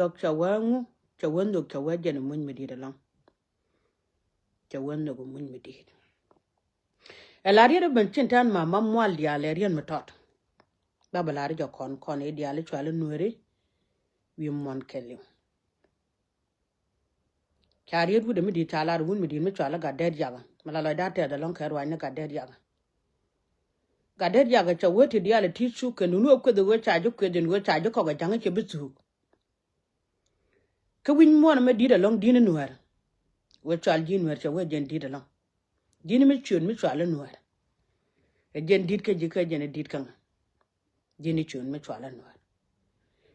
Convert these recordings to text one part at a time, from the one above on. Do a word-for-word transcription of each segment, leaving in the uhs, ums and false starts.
Cɛ wee ŋu, cɛ wee nhök, cɛ wee jɛn muny mi di̱i̱t ɛlɔ̱ŋ. Cɛ wee nhök muny mi di̱i̱t. Ɛ la riet ɛ ben cin tɛn ma ma mual diaal ɛ riet mi tɔt. Ba bɛ la ri jɛ kɔn kɔn i̱ diaal i̱ cual i̱ nueeri wi̱i̱ muɔ̱n kɛliw. Ca riet wut ɛ mi di̱i̱t ca lar wut mi di̱i̱t mi cual i̱ gat dɛɛt yakä. Mi la lɔcda tɛth ɛlɔ̱ŋ kɛ ruacni gat dɛɛt yakä. Gat dɛɛt yakä cɛ wee ti diaal ɛ ti cuk kɛ nuni wä kueth ɛ wee ca ji̱ kueth in wee ca ji̱ kɔk ɛ ja̱ŋ i̱ cɛ bi thuuk. Kä wi̱ny muɔ̱ɔ̱n mi di̱t ɛlɔ̱ŋ di̱n i̱ nuäär. Wee cual ji̱ nuäär cɛ wee jɛn di̱t ɛlɔ̱ŋ. Di̱n mi ciöt mi cual i̱ nuäär. Ɛ jɛn di̱t kä ji̱ kä jɛn i̱ di̱t kä ŋa. Di̱n i̱ ciöt mi cual i̱ nuäär.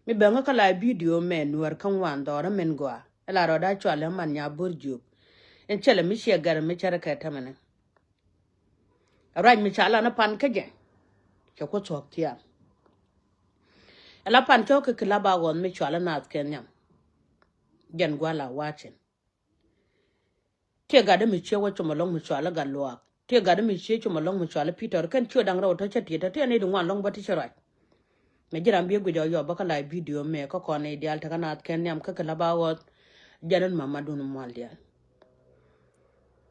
Mi bɛŋä kä la bidio mɛ nuäär kä ŋuan dhɔr i̱ min gɔaa. Ɛ la rɔɔda cual i̱ man nya bo̱r jiöp. Ɛn cɛlɛ mi ciɛ gɛr mi cärɛ kɛ tämɛnɛ. Ruac mi ca lan i̱ pan kä jɛ. Cɛ ku thuɔ̱k thiaal. Ɛ la pan cɔk kɛ kila ba ɣɔn mi cual i̱ naath kɛ nhiam. Jɛn gua̱l a wacin. Tiɛ gat dämi cië wä com ɛlɔ̱ŋ mi cual i̱ gat luaak. Tiɛ gat dämi cië com ɛlɔ̱ŋ mi cual i̱ Pi̱tɔr kɛn ciö da̱ŋ rɛw tɔ̱ cä tiet tɔ̱ tiɛ ni di ŋuan lɔ̱ŋ bä ti cä ruac. Mɛ ji̱ ram biɛ guic ɔ yɔp bä kä la bidio mɛ kä kɔn i̱ diaal tekä naath kɛn nhiam kä kila ba ɣɔth. Jɛn in mamadun mual diaal.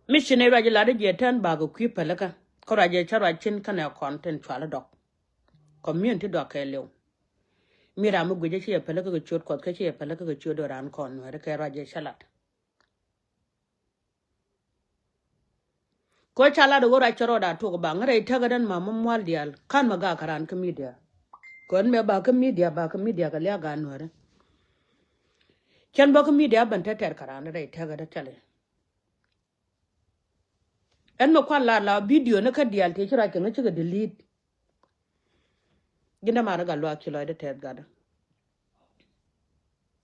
Mi ci ni ruac ilat i̱ jiɛ tɛn bakɛ kui̱ pälikä kä ruac i̱ cä ruac cin kɛnɛ kɔn tin cual i̱ dɔk. Community dɔk kɛ liw. Mi ram mi guic i̱ ci yɛ pälikä kɛ ciöt kuɔth kä ci yɛ pälikä kɛ ciöt do̱ran kɔn nuɛɛri kɛ ruac i̱ cä lat. Kɔ ca lat ɣöö ruac cä rɔɔda tuɔk baŋ rɛy täkädän ma ma mual diaal kan ma gak kä raan kä midia. Kɔn mɛ ba kä midia ba kä midia kɛ liak gan nuäri. Cɛn bä kä midia bän tɛtɛr kä raan rɛy täkädä tɛli. Ɛn mɛ kuan lat la bidio ni kä diaal tëë ci ruac kɛ ŋä cikɛ delete. Ji̱n dämaari gat luaak ci lɔcdä tɛth gatdä.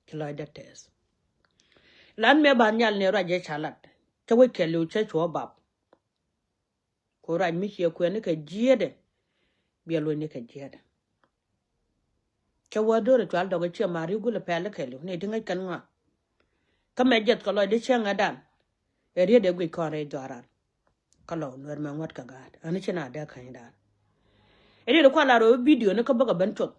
Ci lɔcdä tɛth. Lan mëë ba nhial ni ruac jɛ ca lat cä wec kɛɛliw cä cuɔ bap. Ku ruac mi ciɛ kuɛni kɛ jiäätdɛ biɛ luɔ̱cni kɛ jiäätdɛ. Cä wä do̱r i̱ cual dɔk i̱ ciɛ ma̱a̱r i̱ gul i̱ pɛl i̱ kɛɛliw ni ti ŋäc kɛn ŋɔak. Kä mɛ jiɛth kɛ lɔcdä cäŋädan. Ɛ riet ɛ guic kɔn rɛy dhɔaran. Kä lɔ nuɛr mɛ ŋuɔ̱t kɛ gaat ani ci na dee känydan. Ɛ riet kuan la rɔ bidio ni kä bäkɛ ben cuɔth.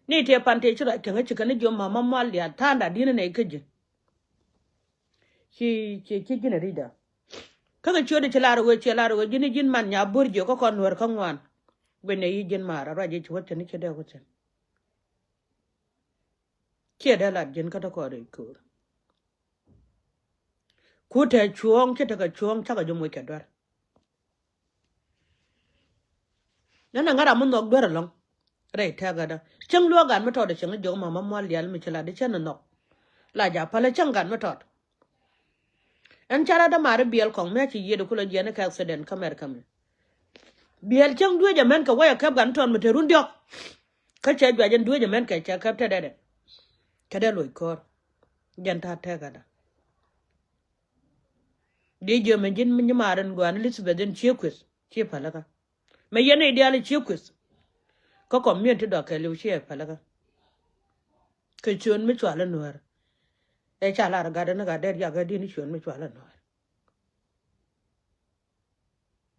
Ni tëë pan tëë ci ruac kɛŋä ci kɛn jiö mama mual diaal tha̱a̱ŋda di̱n nɛy kä ji̱. Ci ci ci ji̱n ɛ ri̱cda. Kä kɛ ciötdɛ ci lar ɣöö ci lar ɣöö ji̱n ji̱n man nya bo̱r jiö kä kɔn nuɛr kä ŋuan. Guic nɛ yi ji̱n ma̱a̱r a ruac i̱ ci wä thi̱n i̱ ci dee wä thi̱n. Ciɛ dee lat ji̱n kä te kɔɔr i̱ ko̱o̱r. Ku te cuɔ̱ɔ̱ŋ ci tekɛ cuɔ̱ɔ̱ŋ cakɛ jɛ moc kɛ duer. Nɛn ɛ ŋa̱t ram mi nhɔk duer ɛlɔ̱ŋ. Rɛy tɛkädä cäŋ luäk gan mi tɔɔdɛ cäŋ jiök mama mual diaal mi ci lat di cän nhɔk. La ja pälä cäŋ gan mi tɔɔd. Ɛn ca rat dämaari biɛl kɔŋ mi a ci yiëëd kulɛ jiɛn ikä accident kä America mi. Biɛl cäŋ dueec ɛmɛn kɛ wayɛ kɛp gan tɔɔd mi te run diɔ̱k. Kä cɛ juac ɛn dueec ɛmɛn kɛ cɛ kɛp te dɛdɛ. Kɛ dee loc ko̱r. Jɛn ta̱a̱ tɛkädä. Di jiö mɛ ji̱n mi nyimaar in guan Elizabeth in cie kueth cie pälikä. Mɛ yɛn i̱ diaal i̱ cie kueth. Kä community dɔak kɛɛliw cie pälikä. Kɛ ciöön mi cual i̱ nuäär. Ɛ ca lar gat in gat dɛɛt yak ɛ di̱n i̱ ciöön mi cual i̱ nuäär.